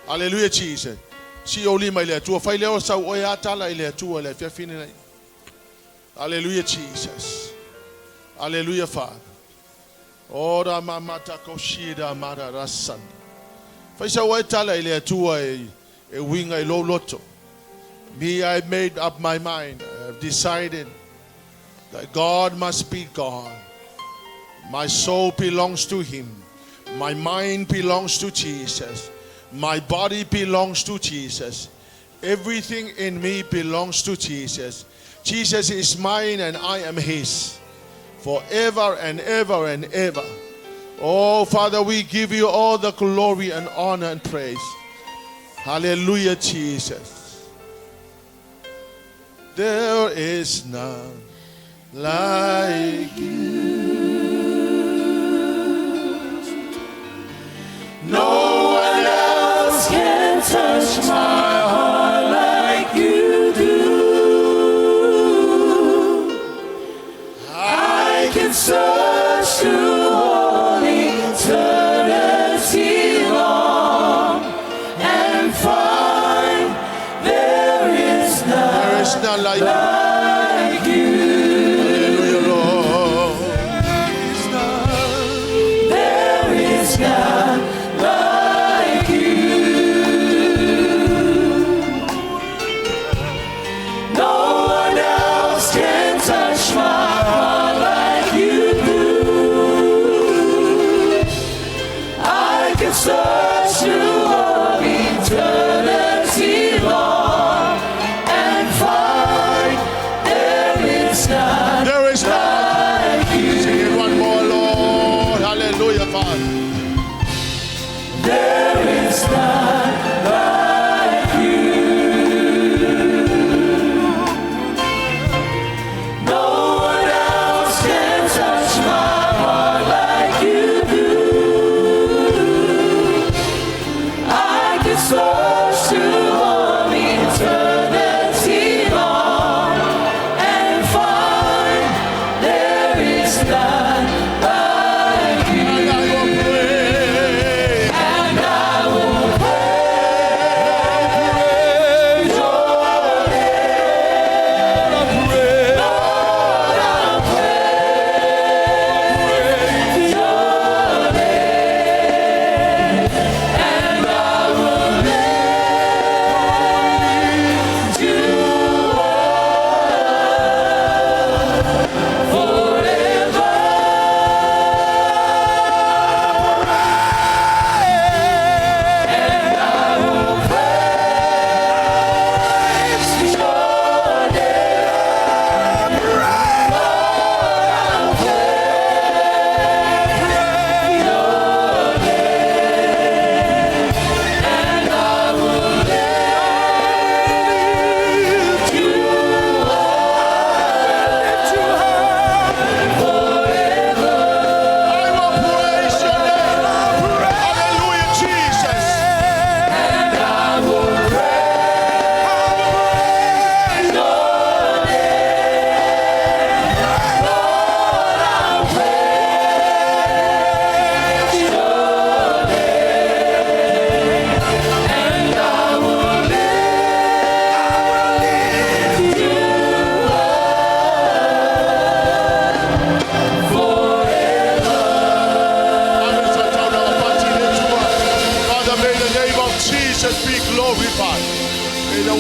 Hallelujah, Jesus. Sii ou lima i le Atua. Fai lea o sau oe a tala i le Atua le afiafi nei. Hallelujah, Jesus. Hallelujah, Father. Ora mamata koshida mara rasan. Fai sau oe tala i le Atua e, e uiga i lou loto. Me, I made up my mind. I have decided that God must be God. My soul belongs to Him. My mind belongs to Jesus. My body belongs to Jesus. Everything in me belongs to Jesus. Jesus is mine and I am His forever and ever and ever. Oh, Father, we give you all the glory and honor and praise. Hallelujah, Jesus. There is none like you. No one else can touch my heart like you do. I can search through all eternity long and find there is none. There is none like you. Like you. Hallelujah, Lord. There is none like you. No one else can touch my heart like you do. I can search through all eternity long and find there is none There is none like you. Sing it one more, Lord. Hallelujah, Father. There is none like you. No one else can touch my heart like you do. I can search through all eternity long and find there is none like you. And I will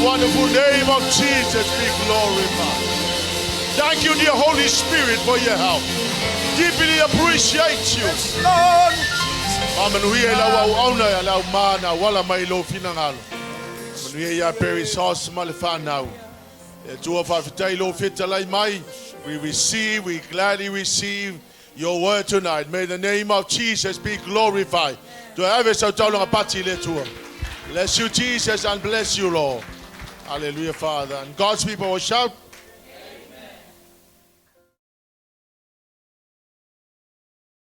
wonderful name of Jesus be glorified. Thank you, dear Holy Spirit, for your help. Deeply appreciate you. Lord. Faamanuia i lau auauna ia le aumā na auala mai i lou finagalo. Manuia ia Perry Sauce ma le whanau. E Atua faafetai i lou fetalai mai. We receive, we gladly receive your word tonight. May the name of Jesus be glorified. Toe ave sau taulaga pati i le Atua. Bless you, Jesus, and bless you, Lord. Hallelujah, Father. And God's people will shout.